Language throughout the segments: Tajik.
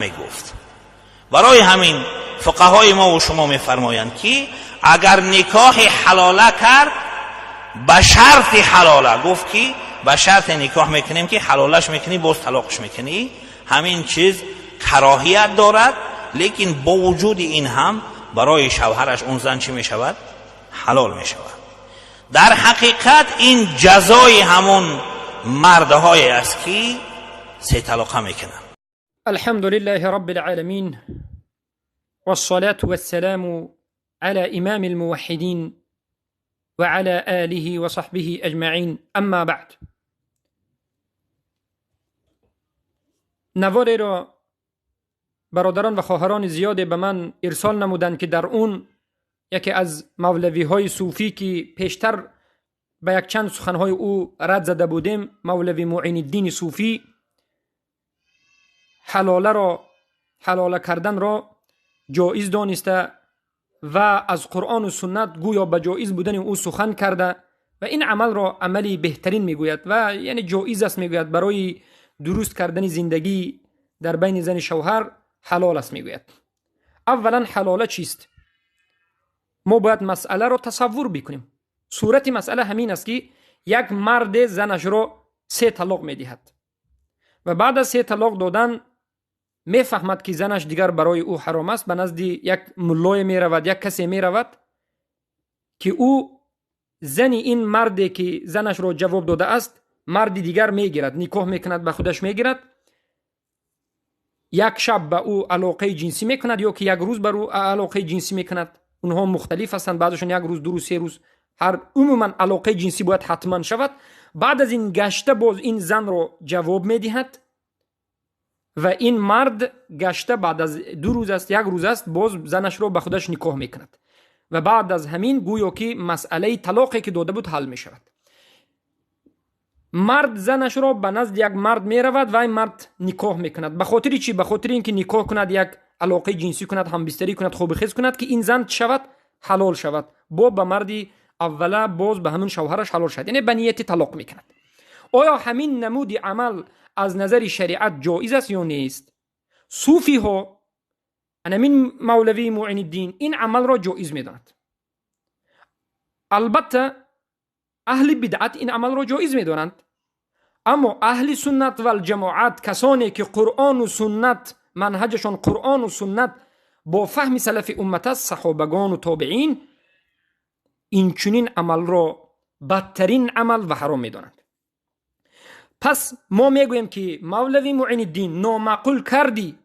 Мегуфт. Барои ҳамин фуқаҳои мо ва шумо мефармоянд, ки агар никоҳи ҳалола кард, ба шарти ҳалола гуфт, ки ба шарти никоҳ мекунем, ки ҳалолаш мекунӣ, боз талоқш мекунӣ, ҳамин чиз кароҳият дорад, лекин бо вуҷуди ин ҳам барои шавҳараш он зан чӣ мешавад? Ҳалол мешавад. Дар ҳақиқат ин ҷазои ҳамон мардҳое аст, ки се талоқа мекунанд. الحمد لله رب العالمين، والصلاة والسلام على إمام الموحدين وعلى آله وصحبه أجمعين، أما بعد. نواری را برادران و خواهران زیاد به من ارسال نمودند که در اون یکی از مولوی های صوفی که پیشتر به یک چند سخنهای او رد زده بودیم، مولوی معین الدین صوفی، حلاله کردن را جایز دانسته و از قرآن و سنت گویا به جایز بودن او سخن کرده و این عمل را عملی بهترین میگوید و یعنی جایز است میگوید، برای درست کردن زندگی در بین زن شوهر حلال است میگوید. اولا حلاله چیست؟ ما باید مسئله را تصور بکنیم. صورت مسئله همین است که یک مرد زنش را 3 طلاق میدهد و بعد از 3 طلاق دادن میفهمد که زنش دیگر برای او حرام است، به نزد یک ملای میرود، یک کسی میرود که او زن این مردی که زنش را جواب داده است مرد دیگر میگیرد، نکاح میکند، به خودش میگیرد، یک شب به او علاقه جنسی میکند یا که یک روز بر او علاقه جنسی میکند. اونها مختلف هستند، بعضشون یک روز، 2 روز، 3 روز، هر عموما علاقه جنسی باید حتما شود. بعد از این گشته باز این زن را جواب میدهد و این مرد گشته بعد از 2 روز است، 1 روز است، باز زنش را به خودش نکاح میکند و بعد از همین گویا که مسئله طلاقی که داده بود حل میشود. مرد زنش را به نزد یک مرد میرود و این مرد نکاح میکند. به خاطر چی؟ به خاطر اینکه نکاح کند، یک علاقه جنسی کند، همبستری کند، خوب خیز کند که این زن شود حلال شود، با به مردی اوله باز به همون شوهرش حلال شد، یعنی به نیت طلاق میکند. آیا همین نمود عمل از نظر شریعت جایز است یا نیست؟ صوفی ها، همین مولوی معین الدین، این عمل را جایز میداند. البته اهل بدعت این عمل را جایز میدانند، اما اهل سنت و الجماعت، کسانی که قرآن و سنت منهجشان قرآن و سنت با فهم سلف امت است، صحابگان و تابعین، این چنین عمل را بدترین عمل و حرام میدانند. پس ما میگوییم که مولوی معین الدین نامعقول کردی،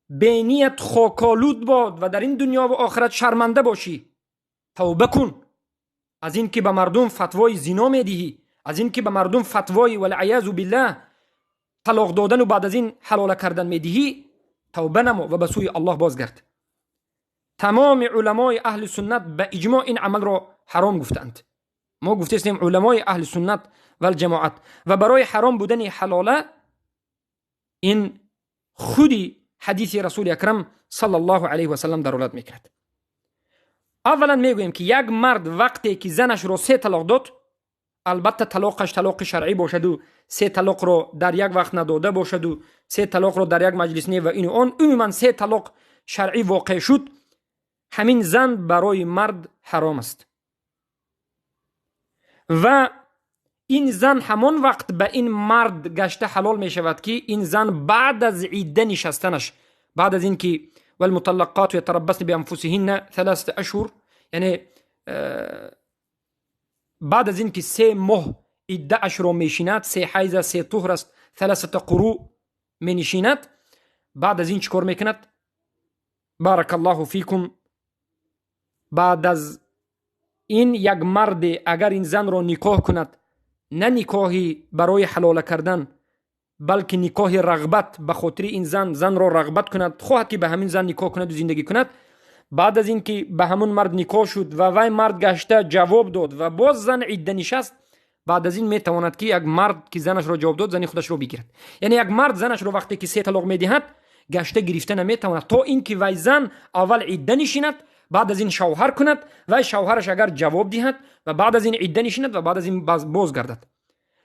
بینیت خاکالود باد و در این دنیا و آخرت شرمنده باشی. توبه کن از این که به مردم فتوای زنا میدهی، از این که به مردم فتوای والعیاذ بالله طلاق دادن و بعد از این حلاله کردن میدهی. توبه نما و به سوی الله بازگرد. تمام علمای اهل سنت به اجماع این عمل را حرام گفتند. ما گفتیم علمای اهل سنت و الجماعت، و برای حرام بودن حلاله این خودی حدیث رسول اکرم صلی الله علیه و سلم دلالت میکرد. اولا میگوییم که یک مرد وقتی که زنش را 3 طلاق داد، البته طلاقش طلاق شرعی باشد و 3 طلاق را در یک وقت نداده باشد و 3 طلاق را در یک مجلس نه و این و آن، عموما 3 طلاق شرعی واقع شد، همین زن برای مرد حرام است و این زن همان وقت به این مرد گشته حلال می شود که این زن بعد از عده نشستنش، بعد از اینکه والمطلقات یتربصن بانفسهن 3 اشهر، یعنی بعد از اینکه 3 ماه عده اش را میشیند، 3 حیض، 3 طهر است، 3 قروء می نشیند، بعد از این چیکار میکند؟ بارک الله فیکم. بعد از این یک مرد اگر این زن را نکاح کند، نه نکاحی برای حلاله کردن، بلکه نکاح رغبت، به خاطر این زن را رغبت کند، خواهد که به همین زن نکاح کند و زندگی کند، بعد از اینکه به همون مرد نکاح شد و وی مرد گشته جواب داد و باز زن عده نشست، بعد از این میتواند که یک مرد که زنش را جواب داد زنی خودش را بگیرد. یعنی یک مرد زنش را وقتی که 3 طلاق میدهد گشته گرفته نمیتواند تا اینکه وی زن اول عده نشیند، بعد از این شوهر کند و شوهرش اگر جواب دهد و بعد از این عده نشیند و بعد از این بازگردد.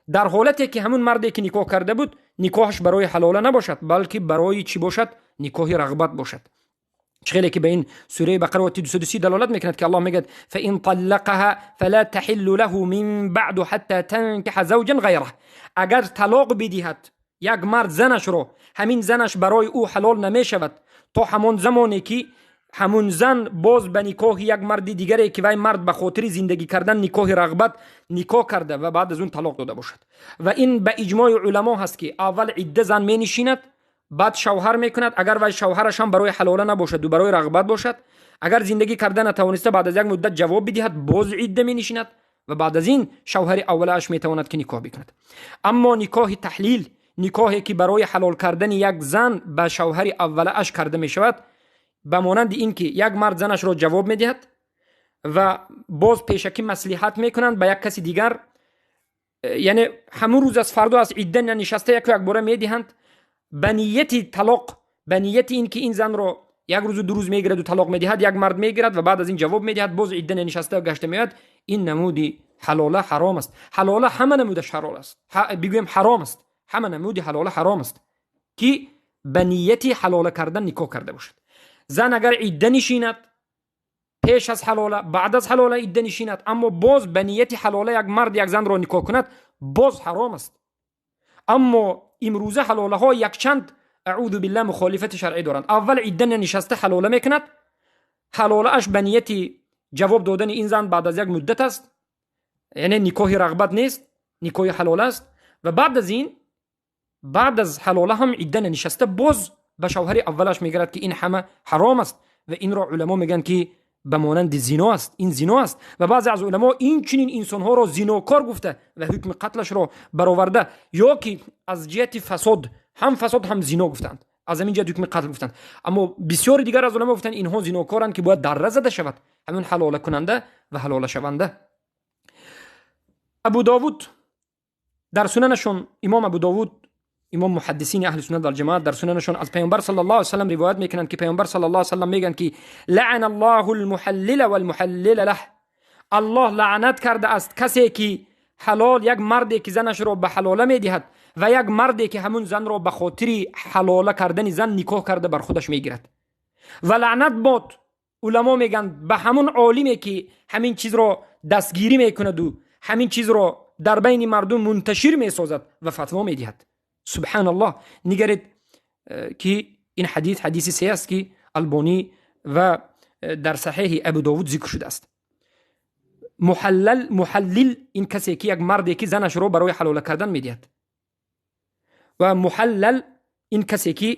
Дар ҳолате ки ҳамун марде ки никоҳ карда буд, никоҳаш барои ҳалола набошад, балки барои чӣ бошад? Никоҳи рағбат бошад. Чӣ ки ба ин сураи Бақара ояти 230 далолат мекунад, ки Аллоҳ мегӯяд: فإن طلقها فلا تحل له من بعد حتى تنكح زوجا غيره. Агар талоқ бидиҳад як мард занашро, ҳамин занаш барои ӯ ҳалол намешавад то ҳамон замоне ки ҳамун зан боз ба никоҳи як марди дигаре, ки вай мард ба хотири зиндагӣ кардан никоҳи рағбат никоҳ карда ва баъд аз он талоқ дода бошад. Ва ин ба иҷмои уламо ҳаст, ки аввал идда зан менишинад, баъд шавҳар мекунад. Агар вай шавҳараш ҳам барои ҳалола набошаду барои рағбат бошад, агар зиндагӣ карда натавониста, баъд аз як муддат ҷавоб бидиҳад, боз идда менишинад ва баъд аз ин шавҳари аввалааш метавонад ки никоҳ бикунад. Аммо никоҳи таҳлил, никоҳе ки барои ҳалол кардани як зан ба шавҳари аввалааш карда мешавад, ба монанди ин ки як мард занашро ҷавоб медиҳад ва боз пешакӣ маслиҳат мекунанд ба як каси дигар, яъне ҳамун рӯз аз фардо аз идда нанишаста яку якбора медиҳанд ба нияти талоқ, ба нияти ин ки ин занро як рӯзу ду рӯз мегираду талоқ медиҳад, як мард мегирад ва баъд аз ин ҷавоб медиҳад, боз идда нанишаста гашта меояд. Ин намуди ҳалола ҳаром аст. Ҳалола ҳама намудаш ҳалол аст, бигӯем ҳаром аст. Ҳама намуди ҳалола ҳаром аст, ки ба нияти ҳалола кардан никоҳ карда бошад. Зан агар идда нишинад пеш аз ҳалола, баъд аз ҳалола идда нишинад, аммо боз ба нияти ҳалола як мард як занро никоҳ кунад, боз ҳаром аст. Аммо имрӯза ҳалолаҳо якчанд, аъузу биллаҳ, мухолифати шаръӣ доранд. Аввал идда нанишаста ҳалола мекунад, ҳалолааш ба нияти ҷавоб додани ин зан баъд аз як муддат аст, яъне никоҳи рағбат нест, никоҳи ҳалола аст. Ва баъд аз ин, баъд аз ҳалола ҳам идда нанишаста боз ба шавҳари аввалаш мегирад, ки ин ҳама ҳаром аст. Ва инро уламо мегӯянд, ки ба монанди зино аст, ин зино аст. Ва баъзе аз уламо ин чунин инсонҳоро зинокор гуфта ва ҳукми қатлашро бароварда, ё ки аз ҷиҳати фасод, ҳам фасод ҳам зино гуфтанд, аз ҳамин ҷиҳат ҳукми қатл гуфтанд. Аммо бисёри дигар аз уламо гуфтанд, инҳо зинокоранд, ки бояд дарра зада шавад, ҳамин ҳалолакунанда ва ҳалолашаванда. Абу Довуд дар сунанашон, имом Абу Довуд, имом муҳаддисини аҳли суннат валҷамоат, дар сунанашон аз паёмбар саллаллоҳу алайҳи васаллам ривоят мекунанд, ки паёмбар саллаллоҳу алайҳи васаллам мегӯянд, ки лаъана аллоҳу алмуҳаллила валмуҳаллила лаҳ. Аллоҳ лаънат кардааст касе ки ҳалол, як марде ки занашро ба ҳалола медиҳад ва як марде ки ҳамун занро ба хотири ҳалола кардани зан никоҳ карда бар худаш мегирад. Ва лаънат бод, уламо мегӯянд, ба ҳамун олиме ки ҳамин чизро дастгирӣ мекунаду ҳамин чизро дар байни мардум мунташир месозад ва фатво медиҳад. Субҳаналлоҳ, нигаред, ки ин ҳадис ҳадиси се аст, ки Албонӣ ва дар саҳеҳи Абу Довуд зикр шудааст. Муҳаллал, муҳаллил ин касе ки як марде ки занашро барои ҳалола кардан медиҳад, ва муҳаллал ин касе ки,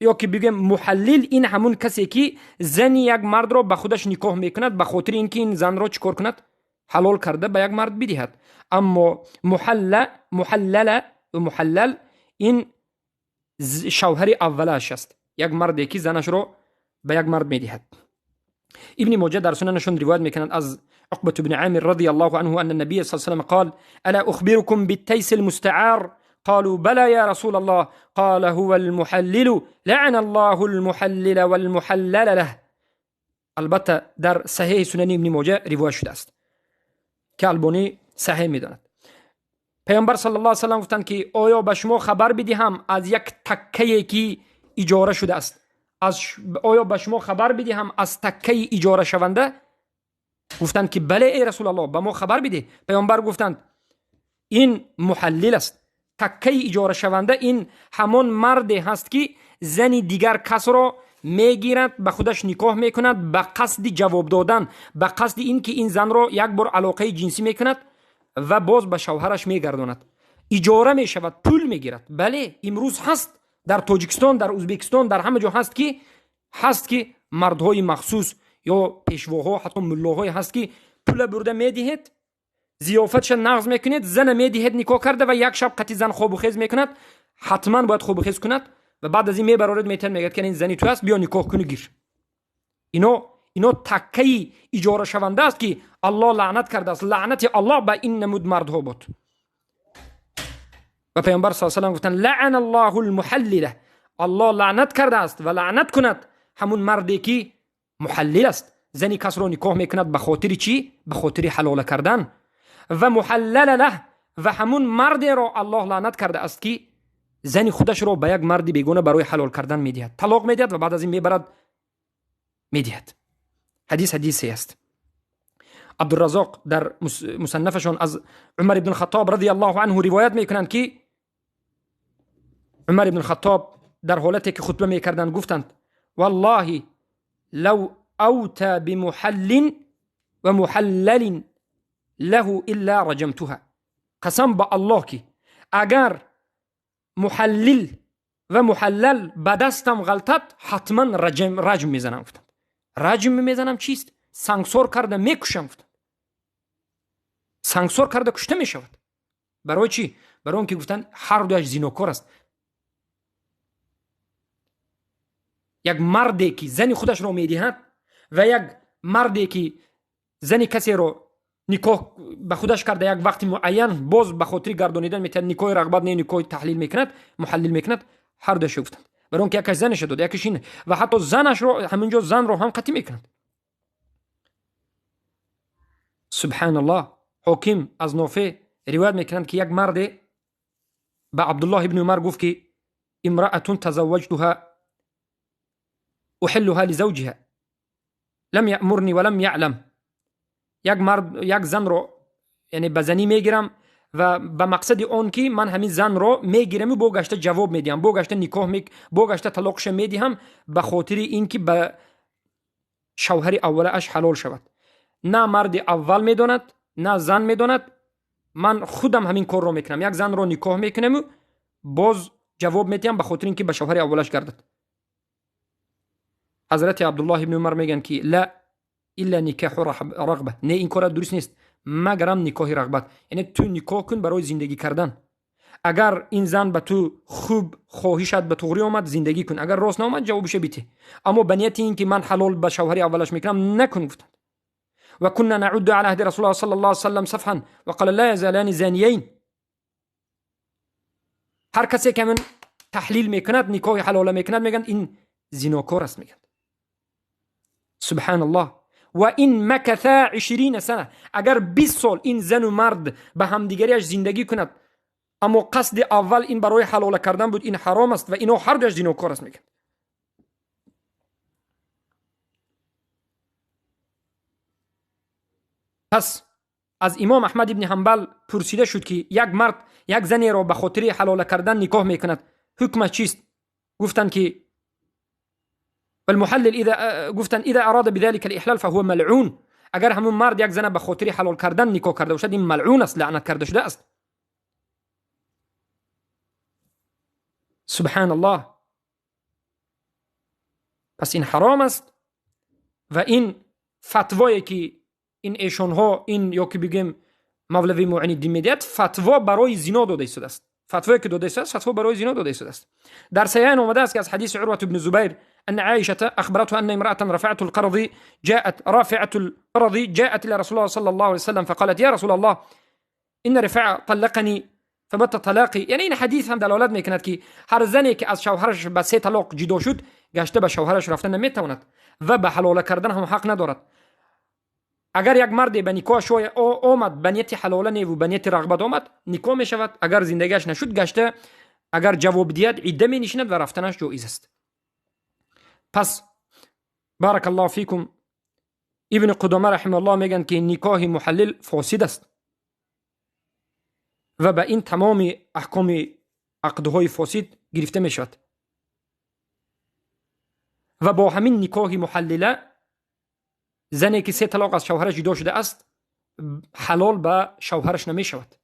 ё ки бигӯем муҳаллил ин ҳамун касе ки зани як мардро ба худаш никоҳ мекунад ба хотири ин ки ин занро чӣ кор кунад? Ҳалол карда ба як мард бидиҳад. Аммо муҳалла, муҳаллала ва муҳаллал ин шавҳари аввалааш аст, як марде ки занашро ба як мард медиҳад. Ибни Моҷа дар сунанашон ривоят мекунанд аз عقبة بن عامر رضي الله عنه أن النبي صلى الله عليه وسلم قال: ألا أخبركم بالتيس المستعار؟ قالوا: بلى يا رسول الله. قال: هو المحلل، لعن الله المحلل والمحلل له. Албатта, дар саҳеҳи сунани Ибни Моҷа ривоят шудааст, ки Албонӣ саҳеҳ медонад. Паёмбар саллаллоҳу алайҳи васаллам гуфтанд, ки оё ба шумо хабар бидиҳам аз як таккае ки иҷора шудааст? Аз оё ба шумо хабар бидиҳам аз таккаи иҷорашаванда? Гуфтанд, ки бале, эй Расулаллоҳ, ба мо хабар бидеҳ. Паёмбар гуфтанд: ин муҳаллил аст. Таккаи иҷорашаванда ин ҳамон марде ҳаст, ки зани дигар касро мегирад, ба худаш никоҳ мекунад ба қасди ҷавоб додан, ба қасди ин ки ин занро як бор алоқаи ҷинсӣ мекунад ва боз ба шавҳараш мегардонад. Иҷора мешавад, пул мегирад. Бале, имрӯз ҳаст дар Тоҷикистон, дар Ӯзбекистон, дар ҳама ҷо ҳаст, ки мардҳои махсус ё пешвоҳо, ҳатто муллоҳое ҳаст, ки пула бурда медиҳед, зиёфатша нағз мекунед, зана медиҳед никоҳ карда ва як шаб қати зан хобу хез мекунад, ҳатман бояд хобу хез кунад, ва баъд аз ин мебароред, метиҳад, мегӯяд, ки ин зани ту аст, биё никоҳ куну гир. Ино таккаи иҷорашаванда аст, ки Аллоҳ лаънат кардааст. Лаънати Аллоҳ ба ин намуд мардҳо буд. Ва паёмбар с салам гуфтанд: лаъана аллоҳу лмуҳаллила. Аллоҳ лаънат кардааст ва лаънат кунад ҳамун марде ки муҳаллил аст, зани касро никоҳ мекунад ба хотири чӣ? Ба хотири ҳалола кардан. Ва муҳаллала лаҳ, ва ҳамун мардеро Аллоҳ лаънат карда аст ки зани худашро ба як марди бегона барои ҳалол кардан медиҳад, талоқ медиҳад ва баъд аз ин мебарад медиҳад. Ҳадис ҳадисе аст. Абдураззоқ дар мусаннафашон аз Умар ибн Хаттоб радиаллоҳу анҳу ривоят мекунанд ки Умар ибн Хаттоб дар ҳолате ки хутба мекарданд гуфтанд: валлоҳи лав авта бимуҳаллин ва муҳаллалин лаҳу илла раҷамтуҳа. Қасам ба Аллоҳ ки агар муҳаллил ва муҳаллал ба дастам ғалтад, ҳатман раҷм мезанам гуфтанд. Раҷм мезанам чист? Сангсор карда мекушам гуфтанд. Сангсор карда кушта мешавад. Барои чӣ? Барои он ки гуфтанд ҳар дуяш зинокор аст. Як марде ки зани худашро медиҳад ва як марде ки зани касеро никоҳ ба худаш карда як вақти муайян боз ба хотири гардонидан метавонад, никоҳи рағбат не, никоҳи таҳлил мекунад, муҳаллил мекунад, ҳар дуяшо гуфтанд. Барои он ки якаш занаша дод, якаш ин, ва ҳатто занашро ҳаминҷо занро ҳам қатъӣ мекунад. Субҳаналлоҳ. Ҳоким аз Нофе ривоят мекунанд ки як марде ба Абдуллоҳ ибни Умар гуфт ки имраатун тазавваҷтуҳа уҳиллуҳа лизавҷиҳа лам яъмурни ва лам яълам. Як мард як занро яъне ба занӣ мегирам ва ба мақсади он ки ман ҳамин занро мегираму бо гашта ҷавоб медиҳам, бо гашта никоҳ бо гашта талоқша медиҳам ба хотири ин ки ба шавҳари аввалааш ҳалол шавад. На марди аввал медонад, на зан медонад, ман худам ҳамин корро мекунам. Як занро никоҳ мекунаму боз ҷавоб медиҳам ба хотири ин ки ба шавҳари аввалаш гардад. Ҳазрати Абдуллоҳ ибни Умар мегӯянд ки ла илла никоҳу рағба, не, ин кора дуруст нест, магарам никоҳи рағбат. Яъне ту никоҳ кун барои зиндагӣ кардан. Агар ин зан ба ту хуб хоҳишат ба туғрӣ омад, зиндагӣ кун, агар рост наомад, ҷавобиша бите. Аммо ба нияти ин ки ман ҳалол ба шавҳари аввалаш мекунам, накун гуфтанд. Ва кунна наъудду ала аҳди расулуллоҳ саллаллоҳу алайҳи васаллам сафҳан ва қала ла язалани заниайн. Ҳар касе ки ҳамин таҳлил мекунад, никоҳи ҳалола мекунад, мегӯянд ин зинокор аст, мегӯянд. Субҳаналлоҳ. Ва ин макатha 20 сана, агар 20 сол ин зану мард ба ҳамдигариаш зиндагӣ кунад, аммо қасди аввал ин барои ҳалола кардан буд, ин ҳаром аст ва ино ҳар дуяш зинокор аст, мегӯянд. Пас аз имом Аҳмад ибни Ҳанбал пурсида шуд ки як мард як занеро ба хотири ҳалола кардан никоҳ мекунад, ҳукмаш чист? Гуфтанд ки والمحلل اذا گفتن اذا اراد بذلك الاحلال فهو ملعون. اگر همون مرد یک زن به خاطر حلال کردن نکاح کرده باشد، این ملعون است، لعنت کرده شده است. سبحان الله. پس این حرام است و این فتوایی که این ایشانها، این یا که بگیم مولوی معین الدین میدهد، فتوا برای زنا داده شده است. فتوایی که داده شده است، فتوا برای زنا داده شده است. در صحیحین آمده است که از حدیث عروة بن زبیر أن عائشة أخبرته أن امرأة رفعت القرض جاءت رافعة القرض جاءت إلى رسول الله صلى الله عليه وسلم فقالت يا رسول الله إن رفاعة طلقني فمتى طلاقي. یعنی این حدیث هم دلالت میکند که هر زنی که از شوهرش به 3 طلاق جدا شد، گشته به شوهرش رفتن نمیتواند و به حلاله کردن هم حق ندارد. اگر یک مرد به نکاح شوی آمد به نیت حلاله نه و به نیت رغبت آمد، نکاح میشود. اگر زندگیش نشد، گشته اگر جواب دیاد عده می نشیند و رفتنش جایز است. پس بارک الله فیکم، ابن قدامه رحمه الله میگن که نکاح محلل فاسد است و به این تمام احکام عقدهای فاسد گرفته میشود و با همین نکاح محلله زنی که 3 طلاق از شوهرش جدا شده است حلال به شوهرش نمیشود.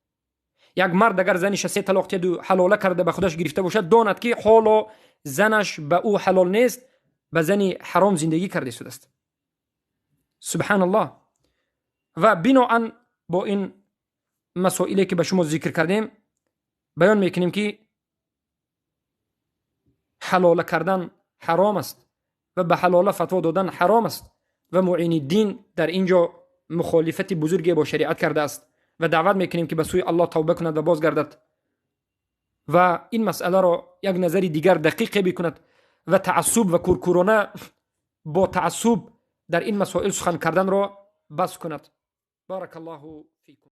یک مرد اگر زنش 3 طلاق تد حلاله کرده به خودش گرفته باشد، داند که حالا زنش به او حلال نیست، به زنی حرام زندگی کرده شده است. سبحان الله. و بناءً با این مسائلی که به شما ذکر کردیم بیان میکنیم که حلاله کردن حرام است و به حلاله فتوا دادن حرام است و معین الدین در اینجا مخالفت بزرگی با شریعت کرده است و دعوت میکنیم که به سوی الله توبه کند و بازگردد و این مسئله را یک نظر دیگر دقیق بکند و تعصب و کورکورانه با تعصب در این مسائل سخن کردن را بس کند. بارک الله فیکم.